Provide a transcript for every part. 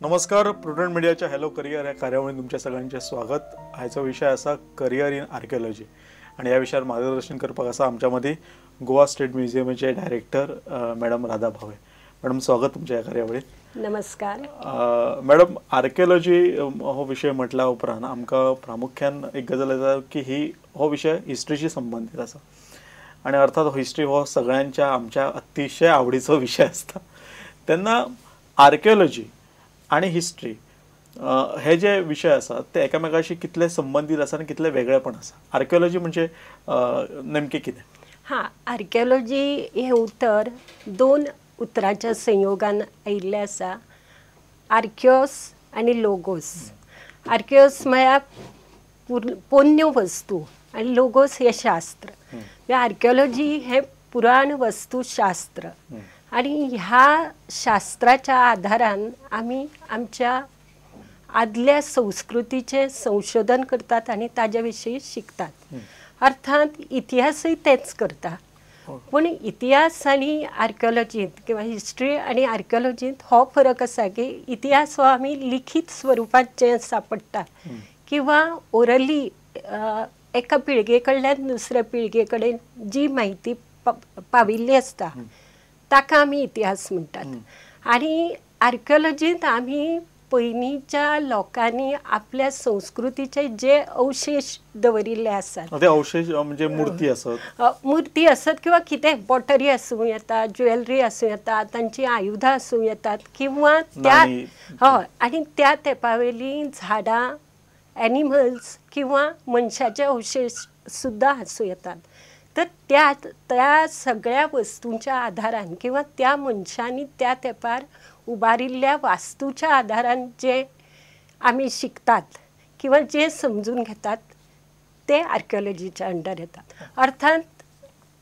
नमस्कार, प्रुडंट मिडियाच्या hello career ह्या कार्यावळीत तुमच्या सगळ्यांचे स्वागत. आयचो विशय आसा करियर इन आर्किओलॉजी आनी ह्या विशयार मार्गदर्शन करपाक आसा आमच्या मदीं गोवा स्टेट म्युझियमाचे director madam Radha Bhave. Madam, स्वागत तुमच्या ह्या कार्यावळीत. नमस्कार मॅडम. आर्किओलॉजी हो विशय म्हटल्या उपरांत आमकां प्रामुख्यान एक गजाल येता की ही हो विशय हिस्ट्रीशी संबंदीत आसा आनी अर्थात हिस्ट्री हो सगळ्यांच्या आमच्या अतिशय आवडीचो विशय आसता. तेन्ना आर्किओलॉजी आनी हिस्ट्री हे जे विशय आसात ते एकामेकाशी कितले संबंदीत आसा आनी कितले वेगळेपण आसा. आर्किओलॉजी म्हणजे नेमकें कितें? हां, आर्किओलॉजी हें उतर दोन उतरांच्या संयोगान आयिल्लें आसा, आर्किओस आनी लोगोस. आर्किओस म्हळ्यार पोन्न्यो वस्तू आनी लोगोस हें शास्त्र. आर्किओलॉजी हें पुराण वस्तुशास्त्र आनी ह्या शास्त्राच्या आधारान आमी आमच्या आदल्या संस्कृतीचें संशोधन करतात आनी ताजे विशीं शिकतात. अर्थात इतिहासय तेच करता, पूण इतिहास आनी आर्किओलॉजींत किंवा हिस्ट्री आनी आर्किओलॉजींत हो फरक आसा की इतिहास हो आमी लिखीत स्वरुपांत जें सांपडटा किंवा ओरली एका पिळगे कडल्यान दुसऱ्या पिळगे कडेन जी म्हायती पाविल्ली आसता ताका आमी इतिहास म्हणटात. आनी आर्किओलॉजींत आमी पयलींच्या लोकांनी आपल्या संस्कृतीचे जे अवशेश दवरिल्ले आसात, ते अवशेष म्हणजे मूर्ती आसत, मूर्ती आसत किंवा कितें पॉटरी आसूं येता, ज्वेलरी आसूं येता, तांची आयुधां आसूं येतात किंवा त्या हय आनी त्या तेंपावेलीं झाडां, एनिमल्स किंवा मनशाचे अवशेश सुद्दां आसूं येतात. तर त्या त्या सगळ्या वस्तूंच्या आधारान किंवा त्या मनशांनी त्या तेंपार उबारिल्ल्या वास्तूच्या आधारान जे आमी शिकतात किंवा जे समजून घेतात ते आर्किओलॉजीच्या अंडर येतात. अर्थात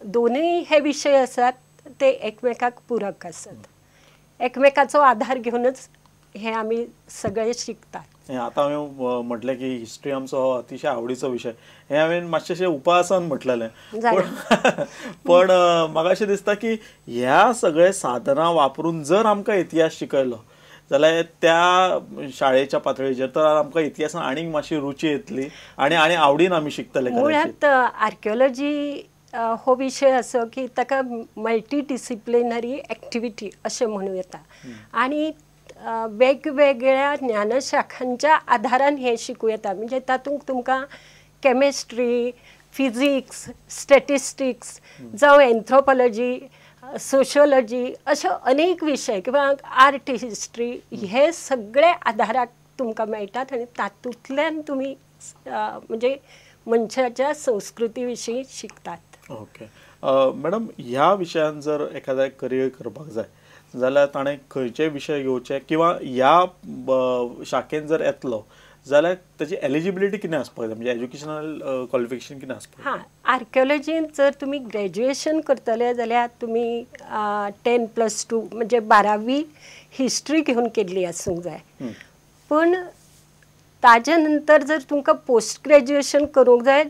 दोनूय हे विशय आसात ते एकमेकाक पूरक आसात, एकमेकाचो आधार घेवनच हे आमी सगळे शिकतात. आतां हांवें म्हटलें की हिस्ट्री आमचो हो अतिशय आवडीचो विशय, हें हांवें मातशें उपहासान म्हटलेलें, पण म्हाका अशें दिसता की ह्या सगळे साधनां वापरून जर आमकां इतिहास शिकयलो जाल्यार त्या शाळेच्या पातळीचेर तर आमकां इतिहासान आनीक मातशी रुची येतली आनी आनी आवडीन आमी शिकतले. मुळांत आर्किओलॉजी हो विशय असो की ताका मल्टी डिसिप्लिनरी एक्टिविटी अशें म्हणूं येता आनी वेगवेगळ्या ज्ञानशाखांच्या आधारान हें शिकूं येता. म्हणजे तातूंत तुमकां केमिस्ट्री, फिजिक्स, स्टॅटिस्टिक्स जावं एन्थ्रोपॉलॉजी, सोशियोलॉजी अशे अनेक विशय किंवा आर्ट हिस्ट्री हे सगळे आधाराक तुमकां मेळटात आनी तातूंतल्यान तुमी म्हणजे मनशाच्या संस्कृती विशीं शिकतात. ओके मॅडम, ह्या विशयान जर एखाद्या करियर करपाक जाय जाल्यार ताणें खंयचे विशय घेवचे किंवा ह्या शाखेन जर येतलो जाल्यार ताची एलिजिबिलिटी कितें आसपाक जाय, म्हणजे एज्युकेशनल क्वॉलिफिकेशन कितें आसपाक जाय? हां, आर्किओलॉजींत जर तुमी ग्रॅज्युएशन करतले जाल्यार तुमी 10+2 म्हणजे 12वी हिस्ट्री घेवन केल्ली आसूंक जाय. पूण ताजे नंतर जर तुमकां पोस्ट ग्रॅज्युएशन करूंक जाय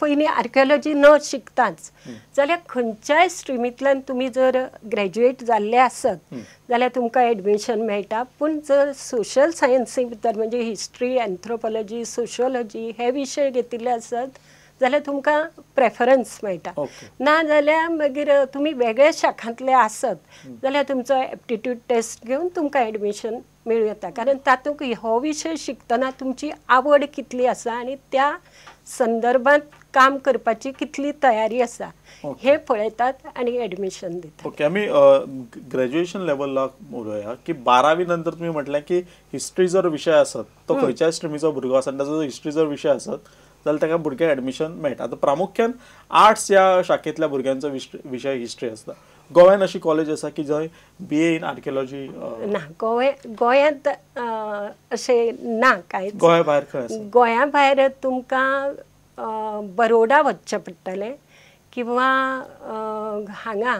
पयलीं आर्किओलॉजी न शिकताच जाल्यार खंयच्याय स्ट्रिमींतल्यान तुमी जर ग्रॅज्युएट जाल्ले आसत जाल्यार तुमकां एडमिशन मेळटा. पूण जर सोशल सायन्सी भितर म्हणजे हिस्ट्री, एन्थ्रोपॉलॉजी, सोशियोलॉजी हे विशय घेतिल्ले आसत जाल्यार तुमकां प्रेफरन्स मेळटा. ना जाल्यार मागीर तुमी वेगळ्या शाखांतले आसत जाल्यार तुमचो एप्टिट्यूड टेस्ट घेवन तुमकां एडमिशन मेळूं येता. कारण तातूंत हो विशय शिकतना तुमची आवड कितली आसा आनी त्या संदर्भात काम करपाची कितली तयारी आसा हे पळयतात आनी एडमिशन दितात. ओके, आमी ग्रॅज्युएशन लेवलाक उलोवया की 12वी नंतर तुमी म्हटलें की हिस्ट्री जर विशय आसत तो खंयच्याय स्ट्रिमीचो भुरगो आसा आनी ताचो हिस्ट्री जर विशय आसत जाल्यार ताका भुरग्याक एडमिशन मेळटा. आतां प्रामुख्यान आर्ट्स ह्या शाखेंतल्या भुरग्यांचो विशय हिस्ट्री आसता. गोव्यान अशी कॉलेज आसा की जंय BA in आर्किओलॉजी ना? गोंयांत अशें ना कांयच. गोंया भायर खंय आसा? गोंया भायर तुमकां बरोडा वचचें पडटलें किंवा हांगा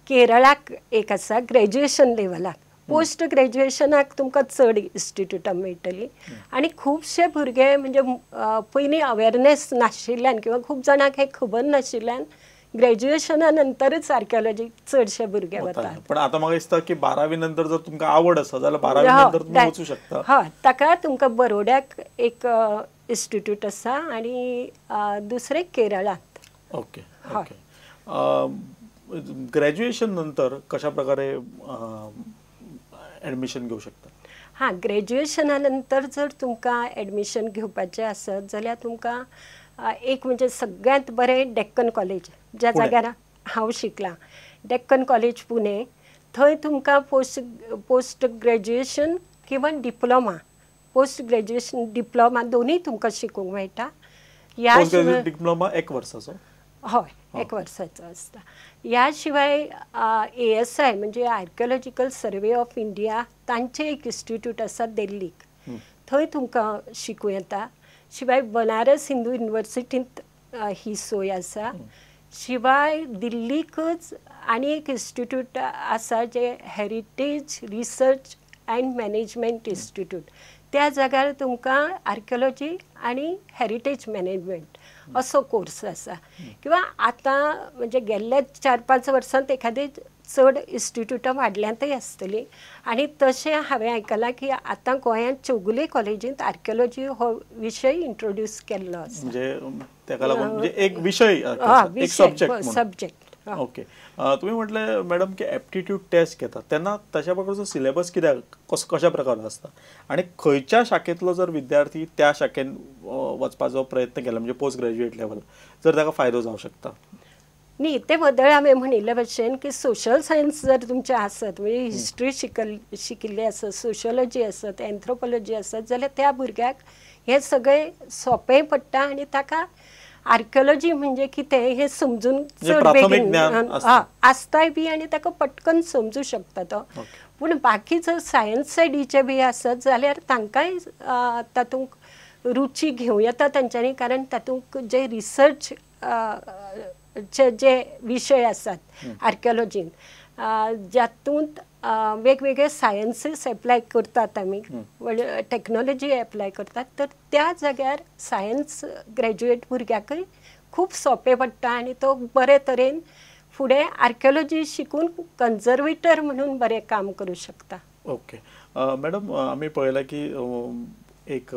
केरळाक एक आसा ग्रॅज्युएशन लेवलाक. पोस्ट ग्रॅज्युएशनाक तुमकां चड इन्स्टिट्यूटां मेळटलीं आनी खुबशे भुरगे म्हणजे पयलीं अवेरनेस नाशिल्ल्यान किंवा खूब जाणांक हें खबर नाशिल्ल्यान ग्रॅज्युएशना नंतरच आर्किओलॉजी चडशे भुरगे वतात. पण आतां म्हाका दिसता की 12वी नंतर जर तुमकां आवड आसा जाल्यार 12वी नंतर तुमी वचूं शकता. हय, ताका तुमकां बरोड्याक एक इन्स्टिट्यूट आसा आनी दुसरें केरळांत. Okay okay. ग्रॅज्युएशन नंतर कशा प्रकारे ॲडमिशन घेवं शकता? हां, ग्रॅज्युएशना नंतर जर तुमकां एडमिशन घेवपाचें आसत जाल्यार तुमकां एक म्हणजे सगळ्यांत बरें डेक्कन कॉलेज, ज्या जाग्यार हांव शिकलां, डेक्कन कॉलेज पुणे, थंय तुमकां पोस्ट ग्रॅज्युएशन किंवा डिप्लोमा, पोस्ट ग्रॅज्युएशन डिप्लोमा दोनूय तुमकां शिकूंक मेळटा. ह्या शिवाय डिप्लोमा 1 वर्साचो? हय, 1 वर्साचो आसता. ह्या शिवाय ASI म्हणजे आर्किओलॉजिकल सर्वे ऑफ इंडिया तांचें एक इन्स्टिट्यूट आसा दिल्लीक, थंय तुमकां शिकूं येता. शिवाय बनारस हिंदू युनिवर्सिटींत ही सोय आसा. शिवाय दिल्लीकच आनी एक इन्स्टिट्यूट आसा जें heritage research and management institute, त्या जाग्यार तुमकां आर्किओलॉजी आनी हेरिटेज मॅनेजमेंट असो कोर्स आसा. किंवा आतां म्हणजे गेल्ल्या 4-5 वर्सांत एखादें चड इन्स्टिट्यूटां वाडल्यांतय आसतलीं. आनी तशें हांवें आयकलां की आतां गोंयांत चौगुले कॉलेजींत आर्किओलॉजी हो विशय इंट्रोड्यूस केल्लो आसा. म्हणजे ताका लागून म्हणजे एक विशय, एक सब्जेक्ट. ओके. तुम्ही म्हटलें मॅडम की एप्टिट्यूड टेस्ट घेतात तेन्ना तशा प्रकारचो सिलेबस कित्याक कशा प्रकार आसता आनी खंयच्या शाखेंतलो जर विद्यार्थी त्या शाखेन वचपाचो प्रयत्न केला म्हणजे पोस्ट ग्रॅज्युएट लेवल जर ताका फायदो जावं शकता? न्ही, ते बदल हांवें म्हणिल्ले भशेन की सोशल सायन्स जर तुमचें आसत म्हणजे हिस्ट्री शिकिल्ली आसत, सोशोलॉजी आसत, एन्थ्रोपोलॉजी आसत जाल्यार त्या भुरग्याक हें सगळें सोंपें पडटा आनी ताका आर्किओलॉजी म्हणजे कितें हें समजून चड बेगीन आसताय बी आनी ताका पटकन समजूं शकता तो. पूण बाकी जर सायन्स सायडीचे बी आसत जाल्यार तांकांय तातूंत रुची घेवं येता तांच्यांनी, कारण तातूंत जे रिसर्च चे जे विशय आसात आर्किओलॉजीन जातूंत वेगवेगळे सायन्सीस एप्लाय करतात आमी, टॅक्नोलॉजी एप्लाय करतात, तर त्या जाग्यार सायन्स ग्रॅज्युएट भुरग्याकय खूब सोंपें पडटा आनी तो बरे तरेन फुडें आर्किओलॉजी शिकून कन्जर्वेटर म्हणून बरें काम करूं शकता. ओके मॅडम, आमी पळयलां की एक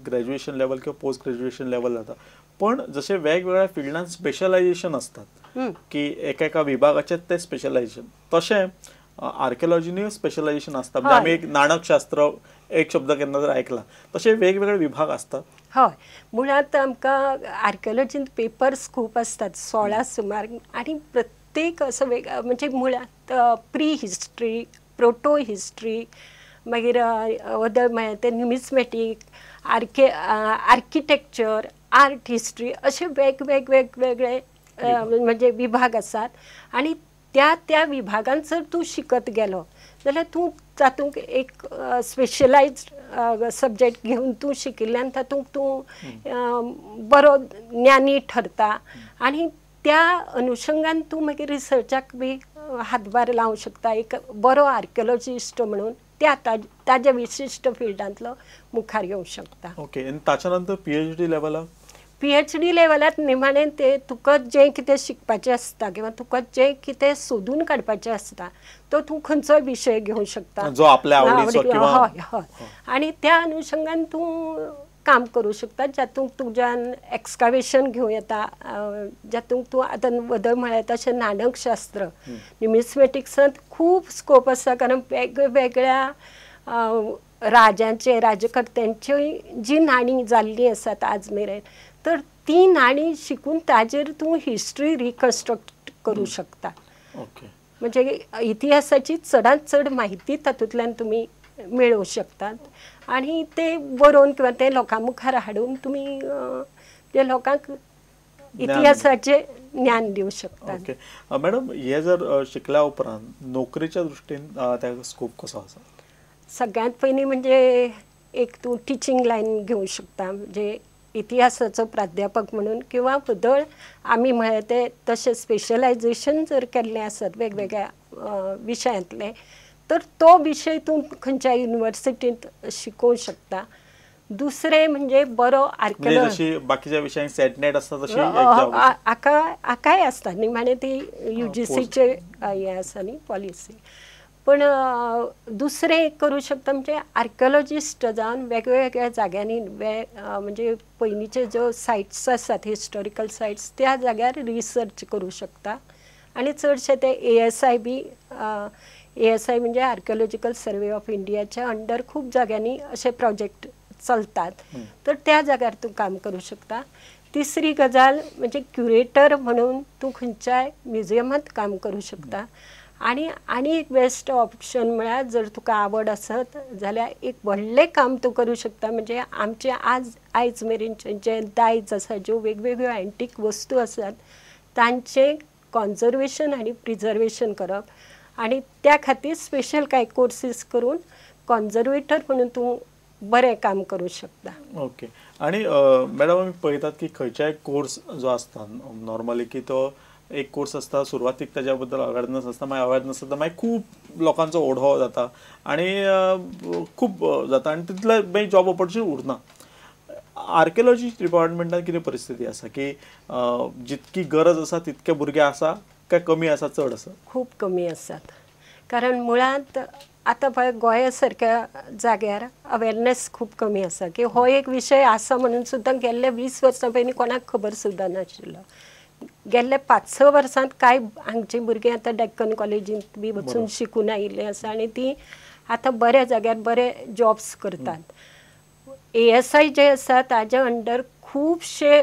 ग्रॅज्युएशन लेवल किंवा पोस्ट ग्रॅज्युएशन लेवल जाता, पण जशे वेगवेगळ्या फिल्डान स्पेशलायझेशन असतात की एका एका विभागाचे ते स्पेशलायझेशन, तशें आर्किओलॉजीनूय स्पेशलायझेशन आसता. म्हणजे आमी एक नाणकशास्त्र एक शब्द केन्ना जर आयकला, तशे वेगवेगळे विभाग आसतात. हय, मुळांत आमकां आर्किओलॉजीन पेपर्स खूब आसतात, 16 सुमार, आनी प्रत्येक असो वेग म्हणजे मुळांत प्री हिस्ट्री, प्रोटो हिस्ट्री, मागीर अदर म्हळ्यार ते न्युमिस्मॅटीक, आर्किटेक्चर, आर्ट हिस्ट्री, अशे वेगवेगळे म्हणजे विभाग आसात. आनी त्या त्या विभागान जर तूं शिकत गेलो जाल्यार तूं तातूंत एक स्पेशलायज्ड सब्जेक्ट घेवन तूं शिकिल्ल्यान तातूंत तूं बरो ज्ञानी ठरता आनी त्या अनुशंगान तूं मागीर रिसर्चाक बी हातभार लावंक शकता. एक बरो आर्किओलॉजिस्ट म्हणून त्या ताज्या विशिश्ट फिल्डांतलो मुखार येवंक शकता. ओके, आनी ताच्या नंतर PhD लेवलाक? PhD लेवलाक निमाणें ते तुका जें कितें शिकपाचें आसता किंवा तुका जें कितें सोदून काडपाचें आसता तो तूं खंयचोय विशय घेवंक शकता जो आपल्या आवडीचो किंवा हय हय, आनी त्या अनुशंगान तूं काम करूं शकता, जातूंत तुज्यान एक्सकावेशन घेवं येता, जातूंत तूं आतां बदल म्हळ्यार तशें नाणकशास्त्र, न्युमिस्मॅटिक्सांत खूब स्कोप आसा, कारण वेगवेगळ्या राजांचे राजकर्त्यांची जी नाणीं जाल्लीं आसात आज मेरेन, तर ती नाणीं शिकून ताजेर तूं हिस्ट्री रिकन्स्ट्रक्ट करूं शकता. ओके, म्हणजे इतिहासाची चडांत चड म्हायती तातूंतल्यान तुमी मेळोवं शकतात आनी ते बरोवन किंवा ते लोकां मुखार हाडून तुमी ते लोकांक इतिहासाचें ज्ञान दिवं शकता. ओके मॅडम, हे जर शिकल्या उपरांत नोकरीच्या दृश्टीन ताका स्कोप कसो आसा? सगळ्यांत पयलीं म्हणजे एक तूं टिचींग लायन घेवं शकता, म्हणजे इतिहासाचो प्राध्यापक म्हणून, किंवा व्हदळ आमी म्हळ्यार ते तशें स्पेशलायझेशन जर केल्लें आसत वेगवेगळ्या विशयांतलें तर तो विशय तूं खंयच्या युनिवर्सिटींत शिकोवंक शकता. दुसरें म्हणजे बरो म्हणजे आर्किओलॉजी. जशी बाकीच्या विशयांक सेट नेट आसता तशी एक्झाम. हाका हाकाय आसता निमाणें ती you जी पोस्ट सीचे हें आसा न्ही पॉलिसी. पण दुसरें एक करूं शकता म्हणजे आर्किओलॉजिस्ट जावन वेगवेगळ्या जाग्यांनी म्हणजे पयलींचे ज्यो सायट्स आसात, हिस्टॉरिकल सायट्स, त्या जाग्यार रिसर्च करूं शकता. आनी चडशे ते एएसआय बी, एएसआय म्हणजे आर्किओलॉजिकल सर्वे ऑफ इंडियाच्या अंडर खूब जाग्यांनी अशे प्रोजेक्ट चलतात, तर त्या जाग्यार तूं काम करूं शकता. तिसरी गजाल म्हणजे क्युरेटर म्हणून तूं खंयच्याय म्युजियमांत काम करूं शकता. आनी आनी एक बेस्ट ऑप्शन म्हळ्यार जर तुका आवड आसत जाल्यार एक व्हडलें काम तूं करूं शकता, म्हणजे आमचें आज आयज मेरेनचें जें दायज आसा, ज्यो वेगवेगळ्यो एन्टीक वस्तू आसात तांचें कॉन्जर्वेशन आनी प्रिजर्वेशन करप, आनी त्या खातीर स्पेशल कांय कोर्सीस करून कॉन्जर्वेटर म्हणून तूं बरें काम करूं शकता. ओके. आणि मॅडम, आमी पळयतात की खंयच्याय कोर्स जो आसता नॉर्मली की तो एक कोर्स आसता, सुरवातीक ताज्या बद्दल अवेरनस आसता, मागीर अवेरनस आसता, मागीर खूब लोकांचो ओढो जाता आणि खूब जाता आनी तितले मागीर जॉब ऑपॉर्च्युनिटी उरना. आर्किओलॉजी डिपार्टमेंटान कितें परिस्थिती आसा की जितकी गरज आसा तितके भुरगे आसा काय कमी आसा, चड आसा? खूब कमी आसात, कारण मुळांत आतां पळय गोंया सारक्या जाग्यार अवेरनेस खूब कमी आसा की हो एक विशय आसा म्हणून सुद्दां गेल्ले 20 वर्सां पयलीं कोणाक खबर सुद्दां नाशिल्लो. गेल्ले 5-6 वर्सांत कांय हांगची भुरगीं आतां डेक्कन कॉलेजींत बी वचून शिकून आयिल्लीं आसा आनी ती आतां बऱ्या जाग्यार बरे जॉब्स करतात. एएसआय जे आसा ताज्या अंडर खुबशे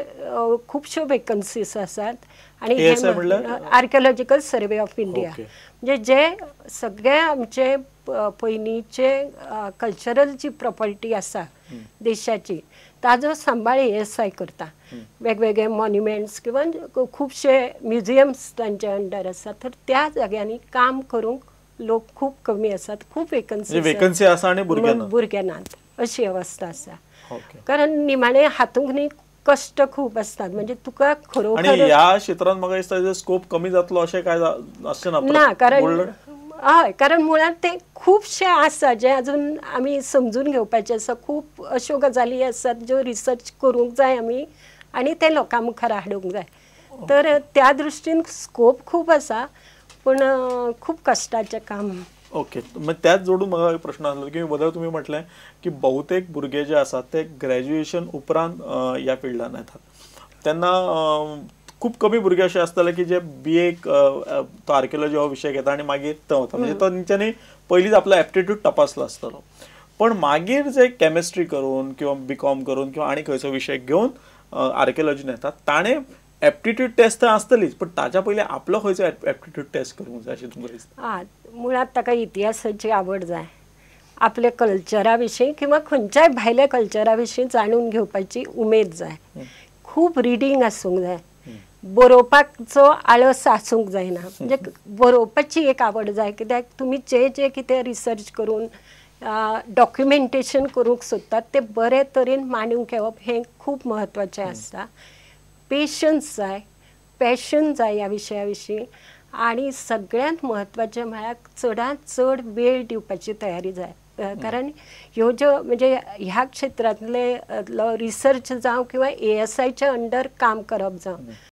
खुबश्यो वेकन्सीज आसात. आनी एएसआय म्हणल्यार? आर्किओलॉजिकल सर्वे ऑफ इंडिया, म्हणजे जे सगळे आमचे पयलींचे कल्चरल जी प्रॉपर्टी आसा देशाची ताजो सांबाळ एएसआय करता. वेगवेगळे मॉन्युमेंट्स किंवा खुबशे म्युझियम्स तांच्या अंडर आसा, तर त्या जाग्यांनी काम करूंक लोक खूब कमी आसात, खूब वेकन्सी, वेकन्सी आसा आनी भुरगे ना, भुरगे नात अशी अवस्था आसा. कारण निमाणे हातूंक न्ही कश्ट खूब असतात, म्हणजे तुका खरोखर आणि ह्या क्षेत्रांत म्हाका दिसता स्कोप कमी जातलो अशें काय आसचें ना? ना, कारण हय, कारण मुळांत ते खुबशे आसा जे अजून आमी समजून घेवपाचे आसा. खूब अश्यो गजाली आसात ज्यो रिसर्च करूंक जाय आमी आनी ते लोकां मुखार हाडूंक जाय. तर त्या दृश्टीन स्कोप खूब आसा, पूण खूब कश्टाचें काम. ओके. मग त्याच जोडून म्हाका एक प्रश्न आसलो की बदल तुमी म्हटलें की बहुतेक भुरगे जे आसात ते ग्रॅज्युएशन उपरांत ह्या फिल्डान येतात, तेन्ना खूब कमी भुरगे अशे आसतले की जे बी एक तो आर्किओलॉजी हो विशय घेता आनी मागीर थंय वता, म्हणजे तांच्यांनी पयलींच आपलो एप्टिट्यूड तपासलो आसतलो. पण मागीर जे केमिस्ट्री करून किंवा बी कॉम करून किंवा आनी खंयचो विशय घेवन आर्किओलॉजीन येतात ताणें एप्टिट्यूड टेस्ट तर आसतलीच, पण ताच्या पयलीं आपलो खंयचो एप्टिट्यूड टेस्ट करूंक जाय अशें तुमकां दिसता? आं, मुळांत ताका इतिहासाची आवड जाय, आपल्या कल्चरा विशीं किंवा खंयच्याय भायल्या कल्चरा विशीं जाणून घेवपाची उमेद जाय, खूब रिडींग आसूंक जाय, बरोवपाचो आळस आसूंक जायना, म्हणजे बरोवपाची एक आवड जाय. कित्याक तुमी जे जे कितें रिसर्च करून डॉक्युमेंटेशन करूंक सोदतात ते बरे तरेन मांडूंक येवप हें खूब म्हत्वाचें आसता. पेशन्स जाय, पॅशन जाय ह्या विशया विशीं, आनी सगळ्यांत म्हत्वाचें म्हळ्यार चडांत चड वेळ दिवपाची तयारी जाय. कारण ह्यो ज्यो म्हणजे ह्या क्षेत्रांतले रिसर्च जावं किंवा एएसआयच्या अंडर काम करप जावं